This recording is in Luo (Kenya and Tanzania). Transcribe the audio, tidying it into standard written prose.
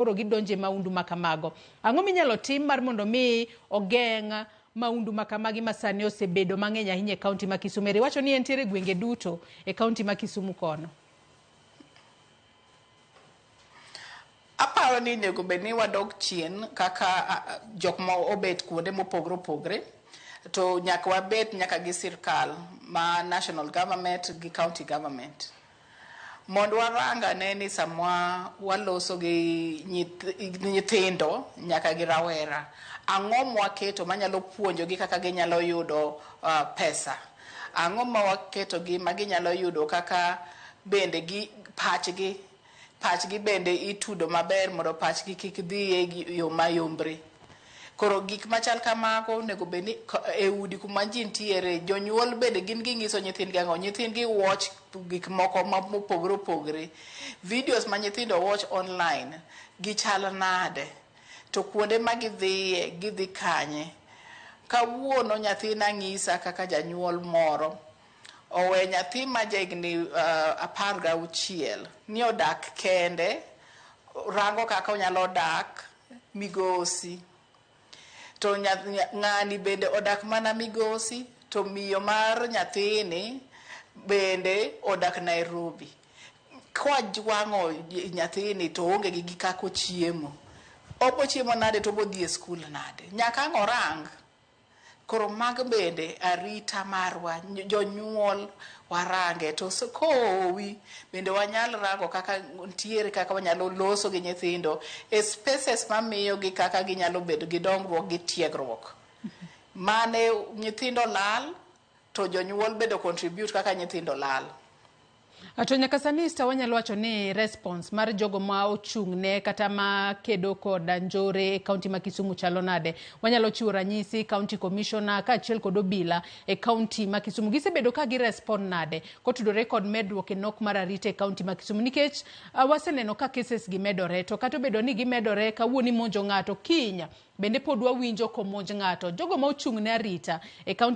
Koro gidonje maundu ma kamago. Ang'o minyalo tim mar mondo mi ogeng' maundu ma kamagi ma sani osebedo mang'eny ahinya e kaunti ma Kisumu? Eri wacho ni entiere e gwenge duto e kaunti ma Kisumu kono. Aparo ni onego bed ni wadok chien kaka jok ma obet kuonde mopogre opogre to nyaka wabet nyaka gi sirkal ma national government gi county government. Mondo warang ane ni sama waloso gi nyithindo nyaka gi rawera, ang'o mwaketo manyalo puonjogi kaka ginyalo yudo pesa? Ang'o ma waketogi ma ginyalo yudo kaka bende gi pachgi pachgi bende itudo maber mondo pachgi kik dhi e yo mayombre. Koro gik machal kamago onego bed ni e udi kuma ji nitiere, jonyuol bende gin ging'iso nyithindgi ang'o? Nyithindgi watch gik moko mopogore opogore. Videos ma nyithindo watch online gichal nade? To kuonde ma gidhiye, gidhi kanye? Kawuono nyathina ng'isa kaka janyuol moro owe nyathi ma jahigni 16 ni odak kende, rango kaka onyalo dak migosi. To ng'ani bende odak mana migosi to miyo mar nyathini bende odak Nairobi. Kwajwang'o nyathini to oonge gi kaka ochiemo. Obo chiemo nade to obo dhi e skul nade? Nyaka ang' orang. Koro mago bende arita marwa jonyuol warange to kowi bende wanyal rango kaka ntiere kaka wanyalo loso gi nyithindo e spaces mamiyo gi kaka ginyalo bedo gi dongruok gi tiegruok. Mane nyithindo lal to jonyuol bende contribute kaka nyithindo lal. To nyaka sani Esther wanyalo wacho ni response mar jogo ma ochung' ne kata ma kedo kod njore e kaunti ma Kisumu chalo nade? Wanyalo chiwo ranyisi county commissioner kaachiel kod obila e kaunti ma Kisumu. Gisebedo ka gi respond nade kotudore kod medruok e nok mar arita e kaunti ma Kisumu? Nikech waseneno ka cases gi medore to kata obedo ni gimedore kawuono imonjo ng'ato kiny bende pod wawinjo komonj ng'ato. Jogo ma ochung' ne arita e kaunti